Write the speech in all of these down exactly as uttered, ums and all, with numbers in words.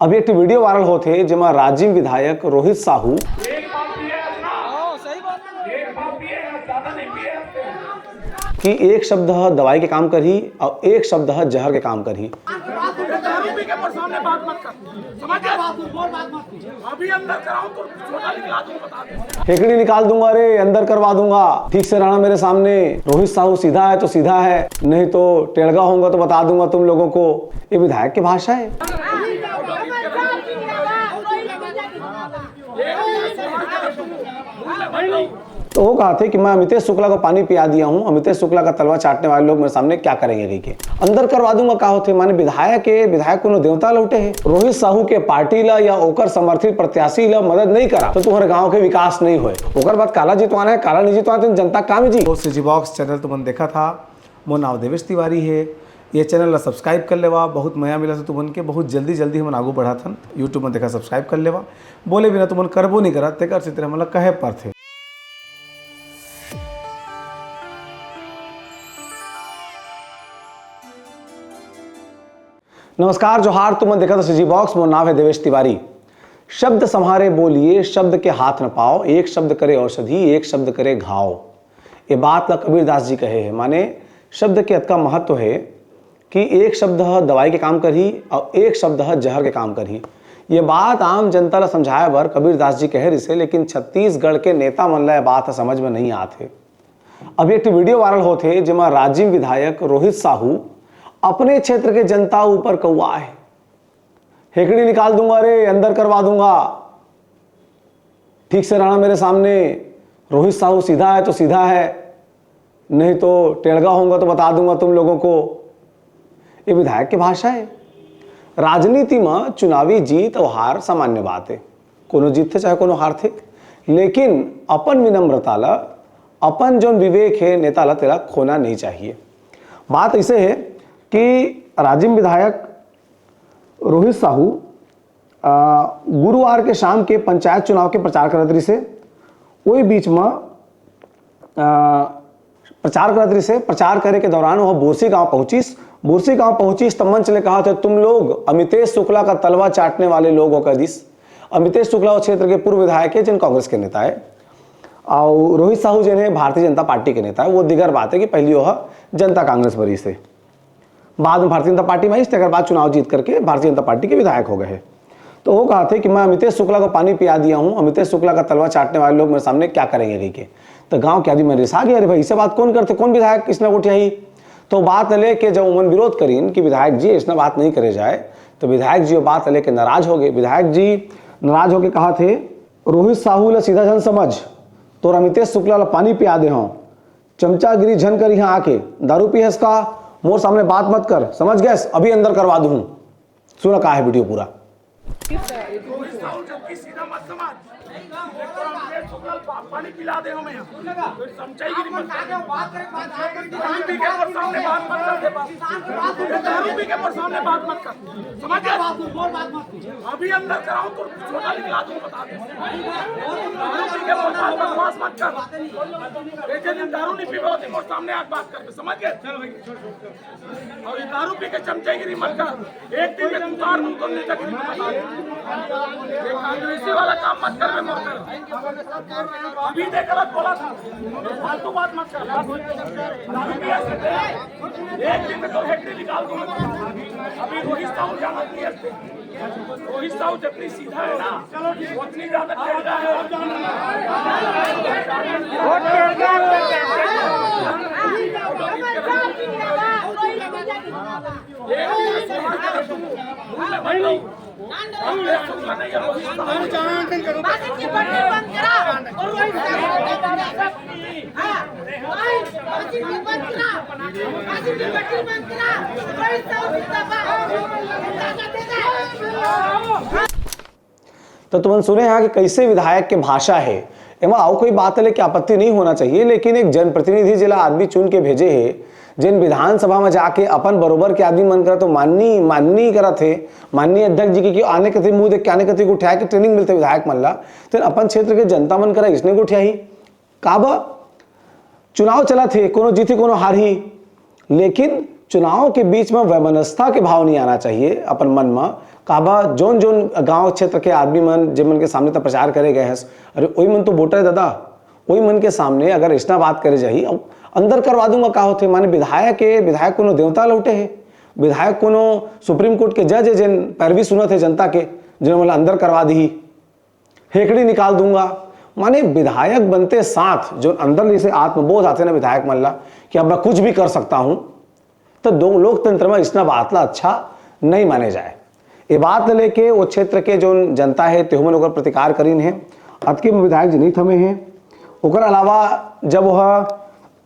अभी एक video viral होत हे, जेमा राजिम विधायक रोहित साहू कि एक शब्द ह दवाई के काम करही अउ एक शब्द ह जहर के काम करही। दारू पी के पर सामने बात मत कर, समझ गया? अभी अंदर कराऊं तो छोटा निकला दूं, बता दे। हेकड़ी निकाल दूंगा रे, अंदर करवा दूंगा। ठीक से रहना मेरे सामने। रोहित साहू सीधा है तो सीधा है, नहीं तो टेढ़ा होऊंगा तो बता दूंगा तुम लोगों को। ये विधायक की भाषा है। तो वो कहा थे कि मैं अमितेश शुक्ला को पानी पिया दिया हूँ, अमितेश शुक्ला का तलवा चाटने वाले लोग मेरे सामने क्या करेंगे कहिके। अंदर करवा दूंगा का होथे? माने विधायक के, विधायक कोनो देवता लौटे हे? रोहित साहू के पार्टी ला या ओकर समर्थित प्रत्याशी ला मदद नहीं करा तो तुम्हारे गांव के विकास नहीं होए। ओकर बाद काला जितवाना है, काला नहीं जितवाना, तुम जनता काम जी। CG Box channel तुमन देखा था, मोर नाव देवेश तिवारी हे। ये channel ला subscribe कर लेवा, बहुत मया मिला तो तुमन के, बहुत जल्दी जल्दी हमन आगू बढ़त हन। YouTube में देखा subscribe कर लेवा, बोले बिना तुमन करबो नहीं करा, तेकर सेती हमन ला कहे परथे। नमस्कार, जोहार, तुमन देखत हो CG Box, मोर नाव है देवेश तिवारी। शब्द संभारे बोलिए, शब्द के हाथ न पाओ, एक शब्द करे औषधि, एक शब्द करे घाव। ये बात ला कबीरदास जी कहे हे, माने शब्द के अतका महत्व हे कि एक शब्द ह दवाई के काम करही अउ एक शब्द ह जहर के काम करही। ये बात आम जनता ला समझाए बर कबीरदास जी कहे रिसे, लेकिन छत्तीसगढ़ के नेता मन ला ये बात ह समझ में नहीं आत हे। अभी एक video viral होत हे, जेमा राजिम विधायक रोहित साहू अपने क्षेत्र के जनता ऊपर कौआ हे। हेकड़ी निकाल दूंगा रे, अंदर करवा दूंगा। ठीक से रहना मेरे सामने। रोहित साहू सीधा है तो सीधा है, नहीं तो टेढ़ा होऊंगा तो बता दूंगा तुम लोगों को। ये विधायक की भाषा है। राजनीति में चुनावी जीत और हार सामान्य बात है, कोनो जीतथे चाहे कोनो हारथे, लेकिन अपन विनम्रता ला, अपन जोन विवेक है नेता ला, तेला खोना नहीं चाहिए। बात ऐसे है कि राजिम विधायक रोहित साहू, आ, गुरुवार के शाम के पंचायत चुनाव के प्रचार करत रिसे। वही बीच में, आ, प्रचार करत रिसे। प्रचार करे के दौरान वह बोरसी गांव पहुंचिस। बोरसी गांव पहुंचिस त मंच ले कहा थे, "तुम लोग अमितेश शुक्ला का तलवा चाटने वाले लोग हो," कह दिस। अमितेश शुक्ला वो क्षेत्र के पूर्व विधायक है, जिन कांग्रेस के नेता है, और रोहित साहू जिन है भारतीय जनता पार्टी के नेता है। वो दिगर बात है कि पहली वह जनता कांग्रेस बरी से, बाद में भारतीय जनता पार्टी में आइस, तेकर बाद चुनाव जीत करके भारतीय जनता पार्टी के विधायक हो गए हैं। तो वो कहा थे कि मैं अमितेश शुक्ला को पानी पिया दिया हूँ, अमितेश शुक्ला का तलवा चाटने वाले लोग मेरे सामने क्या करेंगे कहिके। तो गांव के आदमी मन रिसा गए, "अरे भाई, इसे बात कौन करते, कौन विधायक इसने उठियाही?" तो बात ले के जब उमन विरोध करीन कि विधायक जी, इसने बात नहीं करे जाए, तो विधायक जी वो बात ले के नाराज हो गए। विधायक जी नाराज होके कहा थे, "रोहित साहू ला सीधा झन समझ, तोर अमितेश शुक्ला ला पानी पिया दे हूँ, चमचागिरी झन कर यहाँ आके। दारू पी हस का? मोर सामने बात मत कर, समझ गए? अभी अंदर करवा दूँ।" सुना का है video पूरा। रोहित साहू जबकि सीधा मत समझ। एक बार हमने सुकल पा-, पानी पिला दे हमें यहाँ। तो समझाई की मत कर। दारू पी के पर सामने बात मत कर दे बस। दारू पी के पर सामने बात मत कर। समझ गए? अभी अंदर कराऊं तो छोटा निकला दूं, बता दे। दारू पी के पर सामने बकवास मत कर। एक दिन दारू नहीं पीबे होती, मोर सामने आज बात कर, समझ गए? और ये दारू पी के चमचागिरी मत कर। एक दिन में उतार दूं तो नेतागिरी मत कर। ये कांग्रेसी वाला काम मत कर, मैं मत कर। अभी देख, गलत बोला था, फालतू बात मत कर। बस। दारू पिया से एक दिन में तो हेकड़ी निकाल दूं। अभी रोहित साहू जाना नहीं है। रोहित साहू जितनी सीधा है ना, उतनी ज्यादा टेढ़ा है। तो तुमन सुने हा कि कैसे विधायक के भाषा है। एमा अउ कोई बात लेके आपत्ति नहीं होना चाहिए, लेकिन एक जनप्रतिनिधि जिला आदमी चुन के भेजे हे, जिन विधानसभा में जाके अपन बरोबर के आदमी मन करा तो माननी, माननी करत हे, माननीय अध्यक्ष जी के, कि आने कति मुंह देख के आने कति गोठिया के training मिलथे विधायक मन ला, तो अपन क्षेत्र के जनता मन करा इसने गोठियाही। काबर? चुनाव चलत हे, कोनो जीती, कोनो हारही, लेकिन चुनाव के बीच में वैमनस्यता के भाव नहीं आना चाहिए अपन मन में। काबर जोन जोन गांव क्षेत्र के आदमी मन, जेमन के सामने त प्रचार करे गए हस, अरे ओही मन तो वोटर हे दादा। ओही मन के सामने अगर अइसना बात करे जाही, अब अंदर करवा दूंगा का होथे? माने विधायक हे, विधायक कोनो देवता लौटे हे? विधायक कोनो सुप्रीम कोर्ट के जज हे, जेन पैरवी सुनत हे जनता के, जेन ओला अंदर करवा दिही? हेकड़ी निकाल दूंगा। माने विधायक बनते साथ जो अंदर से आत्मबोध आथे ना विधायक मन ला कि अब मैं कुछ भी कर सकता हूं, तो दो लोकतंत्र में अइसना बात ला अच्छा नहीं माने जाए। ये बात ला लेके वो क्षेत्र के जो जनता हे, तेहू मन ओकर प्रतिकार करिन हे। अतके में विधायक जी नहीं थमे हे। ओकर अलावा जब वह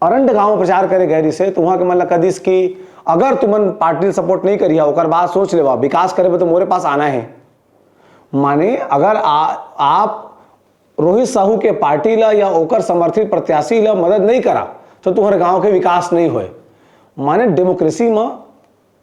अरंड गांव में प्रचार करे गए रिसे, तो वहां के मन ला कदिस कि अगर तुमन पार्टी सपोर्ट नहीं करिहा, ओकर बाद सोच लेवा, विकास करे बर तो मोरे पास आना हे। माने अगर आ, आप रोहित साहू के पार्टी ला या ओकर समर्थित प्रत्याशी ला मदद नहीं करा, तो तुम्हारे गांव के विकास नहीं होए। माने डेमोक्रेसी में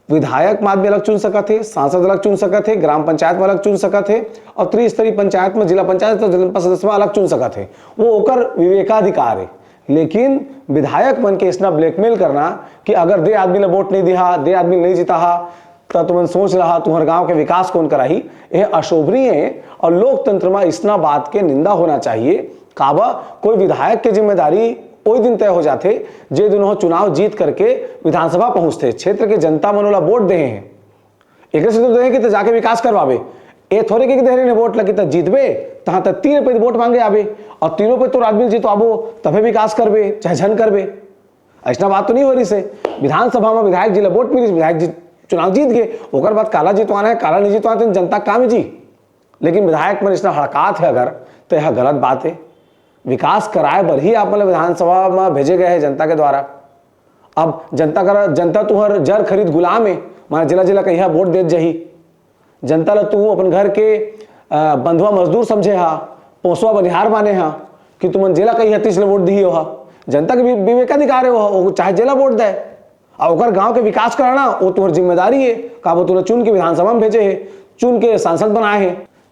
विधायक आदमी अलग चुन सकत हे, सांसद अलग चुन सकत हे, ग्राम पंचायत में अलग चुन सकत हे, और त्रिस्तरीय पंचायत में, जिला पंचायत और जनपद सदस्य में अलग चुन सकत हे। वो ओकर विवेकाधिकार हे। लेकिन विधायक मन के अइसना ब्लैकमेल करना कि अगर दे आदमी ला वोट नहीं दिहा, दे आदमी नहीं जिताहा, त तुमन सोच रहा, तुम्हर गांव के विकास कौन कराही, यह अशोभनीय हे। और लोकतंत्र में अइसना बात के निंदा होना चाहिए। काबर, कोई विधायक के जिम्मेदारी ओई दिन तय हो जाथे, जे दिन वो चुनाव जीत करके विधानसभा पहुंचथे, क्षेत्र के जनता मन ओला वोट देहे हे। एकरे से तो देहे कि त जाके विकास करवाबे। ए थोरे के देहे ने वोट लगी त जीतबे, तहां त तीन पे वोट मांगे आबे, और तीनों पे तोर आदमी जितवाबो, तभे विकास करबे, चाहे झन करबे। अइसना बात तो नहीं हो रहिसे। विधानसभा में विधायक जी ला वोट मिलिस, विधायक जी चुनाव जीत गए, ओकर बाद काला जितवाना हे, काला नहीं जितवाना हे, जनता काम जी। लेकिन विधायक मन अइसना हड़कात हे अगर, तो यह गलत बात हे। विकास कराए बर ही आप मन ला विधानसभा में भेजे गए हे जनता के द्वारा। अब जनता करा, जनता तुहर जर खरीद गुलाम हे, माने जेला जेला कहिहा वोट देत जाही। जनता ला तू अपन घर के, अ, बंधुआ मजदूर समझे हा, पोसवा बनिहार माने हा, कि तुमन जेला कहिहा तीस ला वोट दिही ओहा। जनता के वि-, विवेकाधिकार हे ओहा, वो चाहे जेला वोट दे। और ओकर गांव के विकास कराना, वो तुहर जिम्मेदारी हे। काबर तुला चुन के विधानसभा में भेजे हे, चुन के सांसद बनाए हे।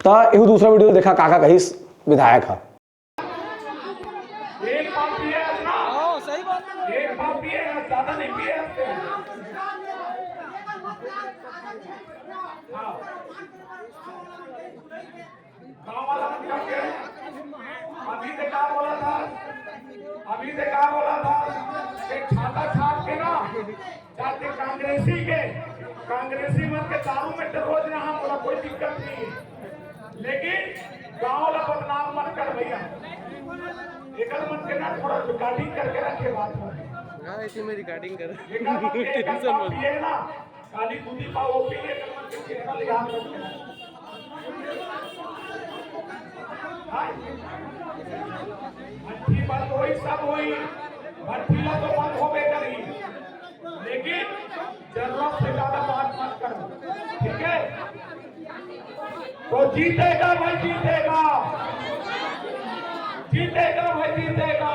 त एहू दूसरा वीडियो देखा, का का कहिस विधायक हा। एक पाव पिए आज ना। हाँ, सही बात है। एक पाव पिए आज, ज्यादा नहीं पिए आज से। हाँ। गाँव वाला मन करके अभी से का बोला था, अभी से का बोला था, एक छाता छाप के ना, जाके कांग्रेसी के, कांग्रेसी मन के दारू में तो रोज रहा, बोला कोई दिक्कत नहीं है, लेकिन गाँव ला बदनाम मत कर भैया। एकर मन के ना थोड़ा रिकॉर्डिंग करके रखे बात में। हाँ, इसी में रिकॉर्डिंग कर। एकर मन के एक टेंशन मत। ये ना, काली दूधी पाओ पी के एकर मन के चेहरा ले हाथ रख। हाँ? भट्टी बंद होई, सब होई, भट्टी ला तो बंद होबे करी, लेकिन जरूरत से ज्यादा बात मत करो, ठीक है? तो जीतेगा भाई, जीतेगा, जीतेगा भाई, जीतेगा।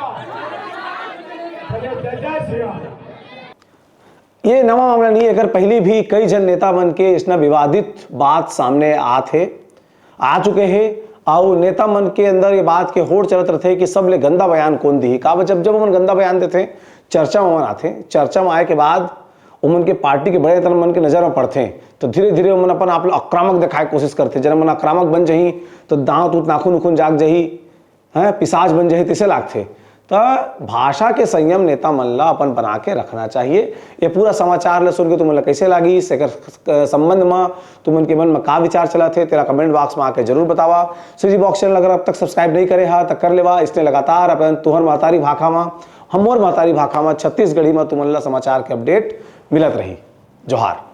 चलिए, जय जय श्री राम। ये नवा मामला नहीं, एकर पहली भी कई झन नेता मन के इसना विवादित बात सामने आत हे, आ चुके हे। अउ नेता मन के अंदर ये बात के होड़ चलत रथे कि सबले गंदा बयान कौन दिही। काबर जब जब ओमन गंदा बयान देथे, चर्चा में ओमन आथे, चर्चा में आए के बाद ओमन के पार्टी के बड़े नेता मन के नजर में पड़थे, तो धीरे धीरे ओमन अपन आप ल आक्रामक दिखाए के कोशिश करथे। जब ओमन आक्रामक बन जही, तो दांत उत नाखून उखून जाग जही, हैं, पिशाच बन जही, तैसे लागथे। त भाषा के संयम नेता मन ला अपन बना के रखना चाहिए। ये पूरा समाचार ल सुन के तुमन ला कैसे लागिस, एकर संबंध म तुमन के मन म का विचार चलत हे, तेला कमेंट बॉक्स में आके जरूर बतावा। सीजी बॉक्स चैनल अगर अब तक सब्सक्राइब नहीं करे हा, त कर लेवा। इसने लगातार अपन तुहर महतारी भाखा म, हमर महतारी भाखा म, छत्तीसगढ़ी म तुमन ला समाचार के अपडेट मिलत रही। जोहार।